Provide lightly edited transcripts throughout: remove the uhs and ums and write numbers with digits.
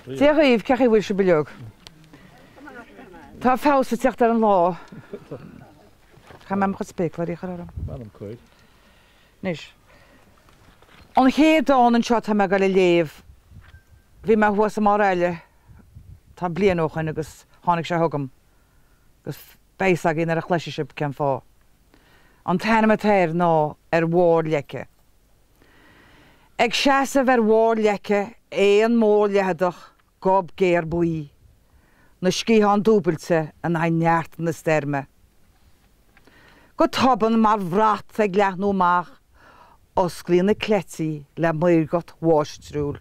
Dia dhaoibh, cén chaoi a bhfuil sibh uilig? Tá feabhas ag teacht ar an lá. Caithfidh mé mo chuid spéacláirí a chur orm. M'anam cóir. Anois, an chéad dán anseo atá mé ag dul a léamh, bhí mé thuas i mbarr aille tá bliain ó shoin agus tháinig sé chugam agus beidh fhios agaibh nuair a chloisfidh sibh cén fáth. An t-ainm atá air ná Ar Bharr Leice. Ag seasamh ar bharr leice, éan mór leitheadach, gob géar buí, na sciatháin dúbailte in aghaidh neart na stoirme. Go tobann, mar bhrat ag leathnú amach, osclaíonn na cleití le maorgacht mháistriúil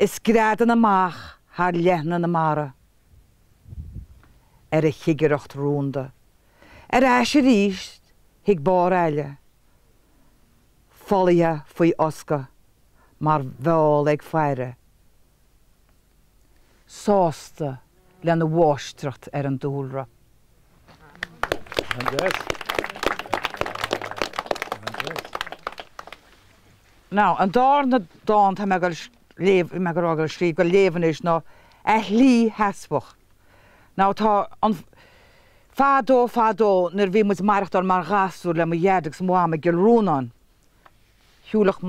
is greadann amach thar leithne na mara. Ar a chigireacht rúnda, ar ais arís chuig barr aille. folaithe faoi fhoscadh mar mheall ag faire, sásta lena mháistreacht ar an dúlra. Now, an darna dán tá mé ag dul léamh, bhí mé ag rá ag dul scríobh, ag dul léamh anois ná A Shlí Sheasmhach. Now, tá an. Fadó fadó nuair a bhí muid ag maireachtáil mar ghasúir le mo dhaid agus mo mham i gCill Rónáin, shiúlfadh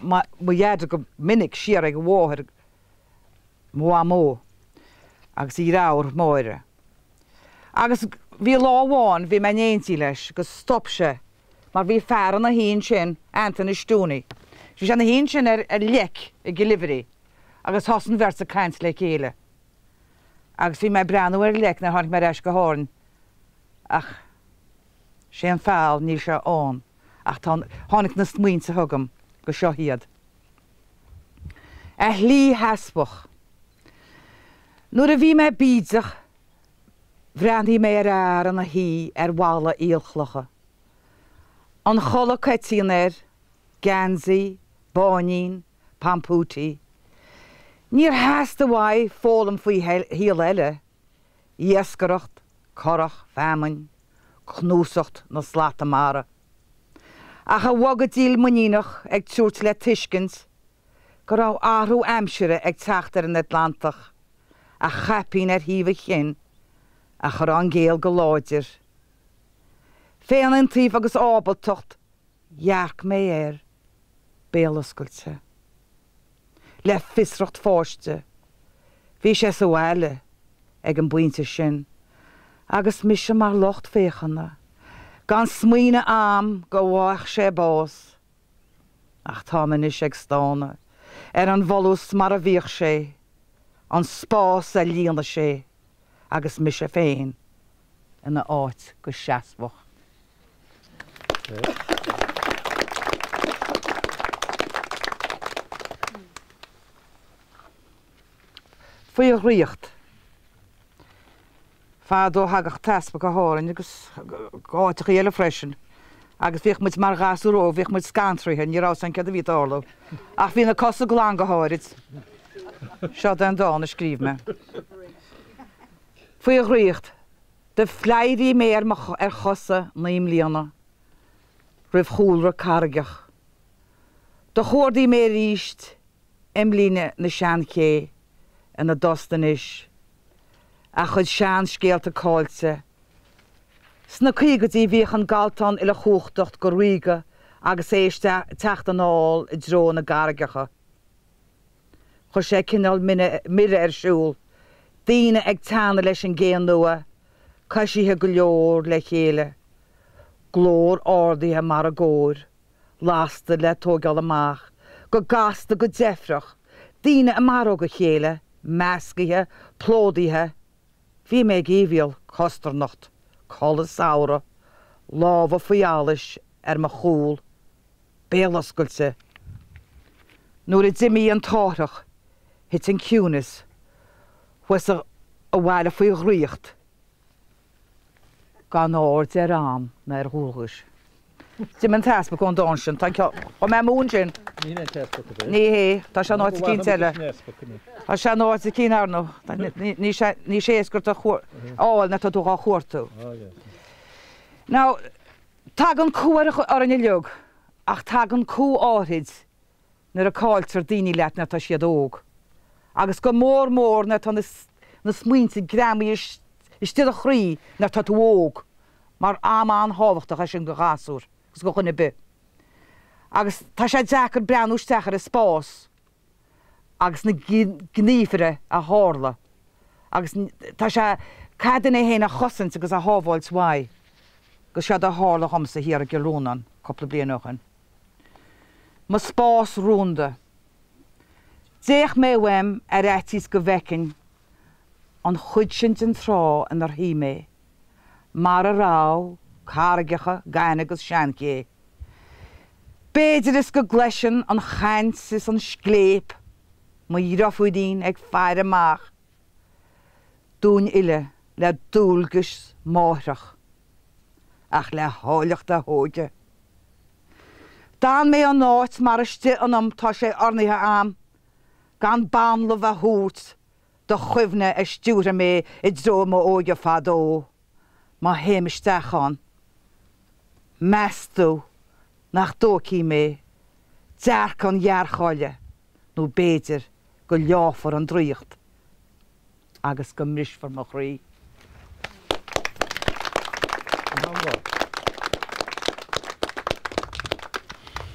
mo dhaid go minic siar ag a mháthair, mo mhamó, agus a dhreabhar, Máire. Agus bhí lá amháin, bhí mé in éindí leis agus stop sé mar bhí fear ina shuí ansin, Anthony Stoney. Bhí sé ina shuí ansin ar leic i gCill Uimhrí agus thosaigh an bheirt ag caint le chéile. Agus bhí mé ag breathnú ar an leic nuair a tháinig mé ar ais go hÁrainn ach sé an feall, níl sé ann ach tá, tháinig na smaointe chugam go seo iad. A shlí sheasmhach. Nuair a bhí mé bídeach bhreathnaigh mé ar fhear ina shuí ar bhalla aolchloiche. An chulaith coitianta air, geansaí, báinín, pampúití. Níor theastaigh uaidh foghlaim faoi shaol eile, iascaireacht, curach, feamainn, cnuasacht na slata mara. Ach a bhogadaíl muiníneach ag tabhairt le tuiscint go raibh athrú aimsire ag teacht ar an Atlantach, a chaipín ar thaobh a chinn a chur á ngéill go láidir. Féin-iontaoibh agus ábaltacht Dhearc mé air, béaloscailte. Le fiosracht pháiste. Bhí sé sa bhaile ag an bpointe sin agus mise mar lucht féachana, gan smaoineamh a'm go bhfaigheadh sé bás. Ach táim anois ag stánadh ar an bhfolús mar a bhíodh sé, an spás a líonadh sé agus mise féin ina áit go seasmhach. Faoi dhraíocht. Fadó thagadh t-easpag go hÁrainn agus go áiteachaí eile freisin agus bhíodh muid mar ghasúir óg, bhíodh muid scantraithe, ní raibh 's a'inn céard a bhí ag tarlú. Ach bhí na cosa glan go háirid. Seo é an dán a scríobh mé. Faoi dhraíocht. Do phleidhrí mé ar mo ar chosa naoi mbliana roimh chúlra carraigeach. Do chuardaigh mé arís imlíne na seanché ina dtost anois, a chuid seanscéalta caillte. Sna caogaidí bhíodh an galtán uilechumhachtach go ríoga agus é ag teacht anall i dtreo na gcarraigeacha. Chuir sé cineál mire ar siúl, daoine ag teannadh leis an gcé nua, coisithe go leor le chéile, glór ardaithe mar i gcór, lasta le tóigeáil amach, go gasta, go deifreach, daoine ag maróg a chéile, meascaithe, plódaithe, bhí mé ag aoibhíol, costarnocht, culaith samhraidh, lámha faoi allas ar mo chúl, béaloscailte. Nuair a d'imigh an t-árthach, thit an ciúnas, chuas abhaile faoi dhraíocht, gan aird ar am ná ar dhualgais. D'imigh an t-easpag ón dán sin. Tá an ceann. Chuaigh mé amú ansin. Ní hé an t-easpag ab é? Ní hé. Tá sé in áit eicínt eile. Tá sé in áit eicínt, ar ndóigh. Ní sé éasca a fháil nuair atá tú dhá chuartú. Now, Tagann cumha orainn uilig, ach tagann cumha áithrid nuair a cailltear daoine leat nuair atá siad óg. Agus go mór mór nuair atá na smaointe greamaithe istigh i do chroí nuair atá tú óg, mar am an-thábhachtach é sin do ghasúr agus do dhuine ar bith. Agus tá sé deacair breathnú isteach ar an spás agus na gníomhartha a tharla agus tá sé, caithfidh duine é féin a chosaint agus a shábháilt uaidh agus séard a tharla dhomsa thiar i gCill Rónáin cúpla bliain ó shin. Mo spás rúnda. D'fhéach mé uaim ar fhaitíos go bhfeicfinn an chuid sin den trá inar shuigh mé, mar a raibh carraigeacha gainimh agus seanché. B'fhéidir is go gcloisfinn an chaint is an scléip, mo dhriofúirín ag faire amach dúinn uile le dualgais máithreach, ach le háilleacht a hóige. D'fhan mé in áit mar istigh ionam tá sé ornaithe a'm gan banlámh a thabhairt do chuimhne a stiúrfaidh mé i dtreo m'óige fadó má théim isteach ann. Meas tú nach dtóigfidh mé dearcadh an ghearrchaile nó b'fhéidir go leáfar an draíocht. agus go mbrisfear mo chroí.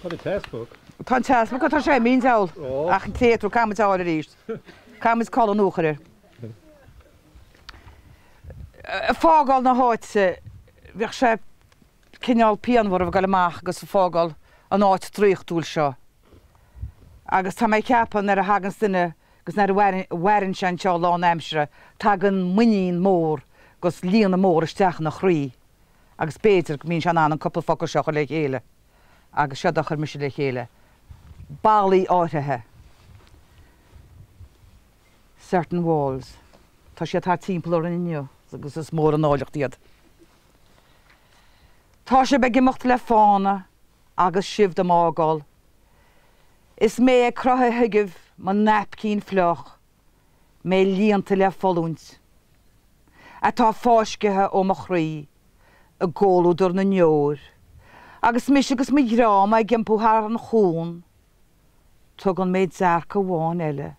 Tá an teasbach. Tá an teasbach, tá sé imithe an diabhal. Ach an pléatrú, caithfidh muid a fháil arís. Caithfidh muid culaith nua a chur air. Ag fágáil na háite, bheadh sé cineál pianmhar a bheith ag dul amach agus ag fágáil an áit draíochtúil seo. Agus tá mé ag ceapadh nuair a thaganns duine agus nuair a mhaireann sé anseo lán aimsire, tagann muinín mór 'gus líonadh mór isteach ina chroí agus b'fhéidir go mbíonn sé in ann an cúpla focal seo a chur le chéile agus seod a chuir mise le chéile, ballaí áirithe, certain walls, tá siad thart timpeall orainn inniu agus is mór an áilleacht iad. Tá sibh ag imeacht le fána agus sibh do m'fhágáil. Is mé ag croitheadh chugaibh mo naipcín fliuch, mé líonta le fulaingt, atá fáiscthe ó mo chroí i gcomhluadar na ndeor, agus mise agus mo dhream ag iompú thar an chuan, tugann mé dearcadh amháin eile,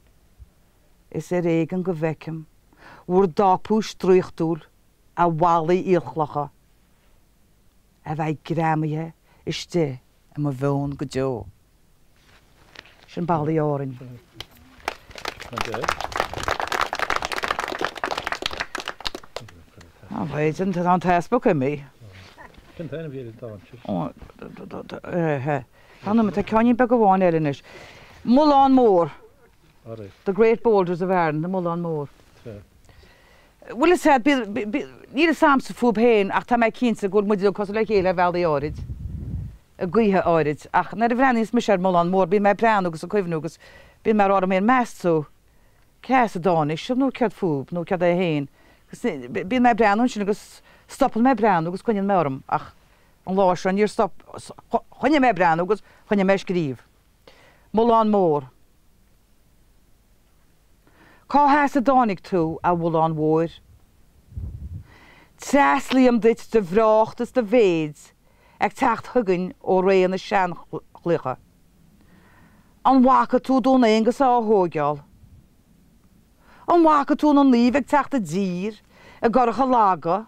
is ar éigean go bhfeicim bhur dtápúis draíochtúil, a bhallaí aolchlocha, a bheidh greamaithe istigh i mo mheon go deo. Sin ballaí Árainn. B'fhéidir, tá an t-easpag imithe. Cén t-ainm a bhí ar an dán sin? Tá nóiméad, tá ceainnín beag amháin eile anois. Mullán Mór. The Great Boulders of Aran, na Mullán Mór. Bhuel is ea, níl fhios a'msa fúb féin ach tá mé cinnte go bhfuil muid uilig cosúil le chéile ar bhealaí áirid, i gcaoithe áirid. Ach nuair a bhreathnaíos mise ar Mullán Mór bíonn mé ag breathnú agus ag cuimhniú agus bíonn mé ag rá liom féin, meas tú cé as a dtáinig sibh nó céard fúb nó céard é féin. Agus bíonn mé ag breathnú ansin agus stopann mé ag breathnú agus coinníonn mé orm ach an lá seo níor stop, choinnigh mé ag breathnú agus choinnigh mé ag scríobh. Mullán Mór. Cá has a dtáinig tú, a Mhulláin Mhóir? Tréaslaím duit do bhreácht is do mhéid ag teacht chugainn ó ré na seanchlocha. An bhfaca tú Dún Aonghasa á thóigeáil? An bhfaca tú na naoimh ag teacht i dtír i gcuracha laga?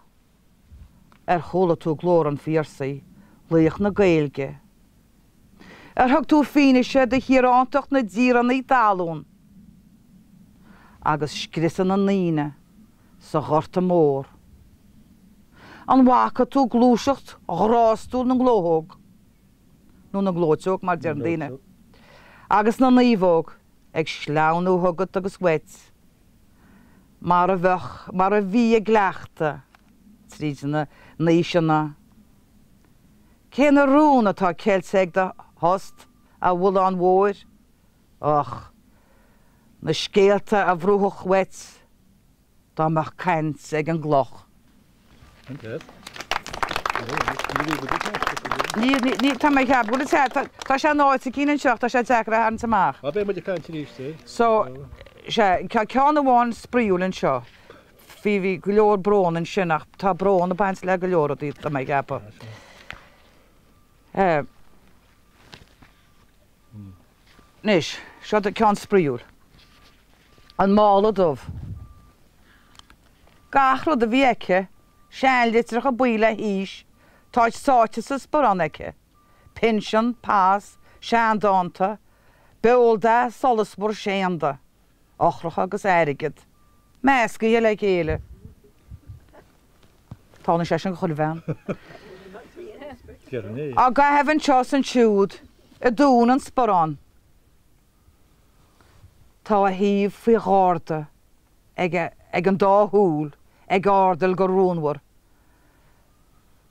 Ar chuala tú glór an Phiarsaigh, laoch na Gaeilge? Ar thug tú fianaise do thíorántacht na dtiarnaí talún agus scriosadh na ndaoine sa Ghorta Mór? An bhfaca tú gluaiseacht ghrástúil na nglóthóg, nó na ngleoiteog mar a deireann daoine, agus na naomhóg ag sleamhnú chugat agus uait? mar a bheadh, mar a bhí a gcleachtadh tríd na n-aoiseanna. Cé na rúin atá ceilte ag do thost, a Mhulláin Mhóir? Och, na scéalta a bhrúfadh uait dá mbeadh caint ag an gcloch. Ní, ní, tá mé ag ceapadh go bhfuil, tá sé in áit eicínt anseo ach tá sé deacair a tharraingt amach. Á, beidh muid ag caint arís air. So, sea, tá ceann amháin spraíúil anseo. Bhí, bhí go leor brón ansin ach tá brón ag baint le go leor rudaí, tá mé ag ceapadh. Anois, seo ceann spraíúil. An Mála Dubh. Gach rud a bhí aici, seanlitreacha buí le haois, táid sáite sa sparán aici, pinsean, pas, seandánta, beoldath solasmhar séanda, eochracha agus airgead, meascaithe le chéile. Tarlaíonn sé sin do chuile bhean. Á gcaitheamh anseo is ansiúd i dtóin an sparáin. Tá a thaobh faoi gharda ag ag an dá shúil ag airdeall go rúnmhar.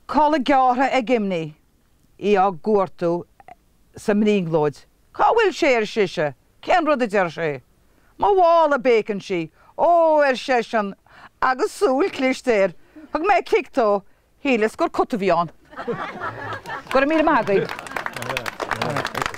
Codladh gearrtha ag imní, í á gcuartú sa mbrionglóid. Cá bhfuil sé? ar sise. Cén rud a deir sé? Mo mhála, béiceann sí. Ó, ar seisean, agus súil chliste air, thug mé cic dó, Shíleas gur cut a bhí ann. Go raibh míle maith agaibh.